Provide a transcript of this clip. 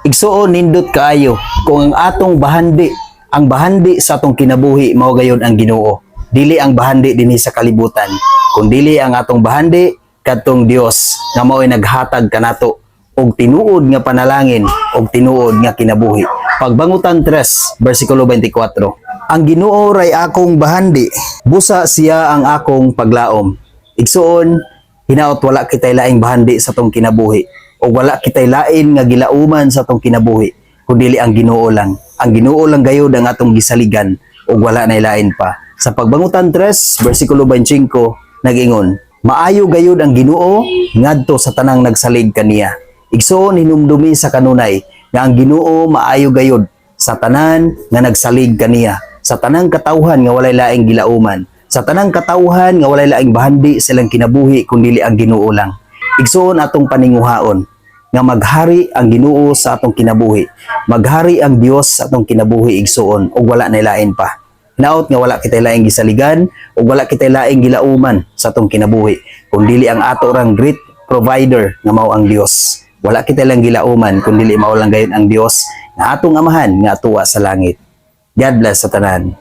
Igsuon, nindot kaayo kung ang atong bahandi, ang bahandi sa atong kinabuhi mao gayon ang Ginoo. Dili ang bahandi dinhi sa kalibutan, kun dili ang atong bahandi kadtong Dios nga mao'y naghatag kanato og tinuod nga panalangin og tinuod nga kinabuhi. Pagbangutan 3 versikulo 24. Ang Ginoo ray akong bahandi, busa siya ang akong paglaom. Igsuon, hinaot wala kitay laing bahandi sa atong kinabuhi o wala kitay lain nga gilauman sa atong kinabuhi kun dili ang Ginoo lang. Ang Ginoo lang gayud ang atong gisaligan ug wala na lain pa. Sa Pagbangutan 3 versikulo 25 nag-ingon, "Maayo gayud ang Ginoo ngadto sa tanang nagsalig kaniya." Igsuon, hinumdumi sa kanunay nga ang Ginoo maayo gayud sa tanan nga nagsalig kaniya, sa tanang katawhan nga walay laing gilauman, sa tanang katawhan nga walay laing bahandi sa ilang kinabuhi kun dili ang Ginoo lang. Igsuon, atong paninguhaon nga maghari ang Ginoo sa atong kinabuhi. Maghari ang Dios sa atong kinabuhi, igsuon, ug wala na lain pa. Hinaot nga wala kitay laing gisaligan ug wala kitay laing gilauman sa atong kinabuhi kun dili ang ato rang great provider nga mao ang Dios. Wala kitay lang gilauman kun dili mao lang gayon ang Dios nga atong Amahan nga atuwa sa langit. God bless sa tanan.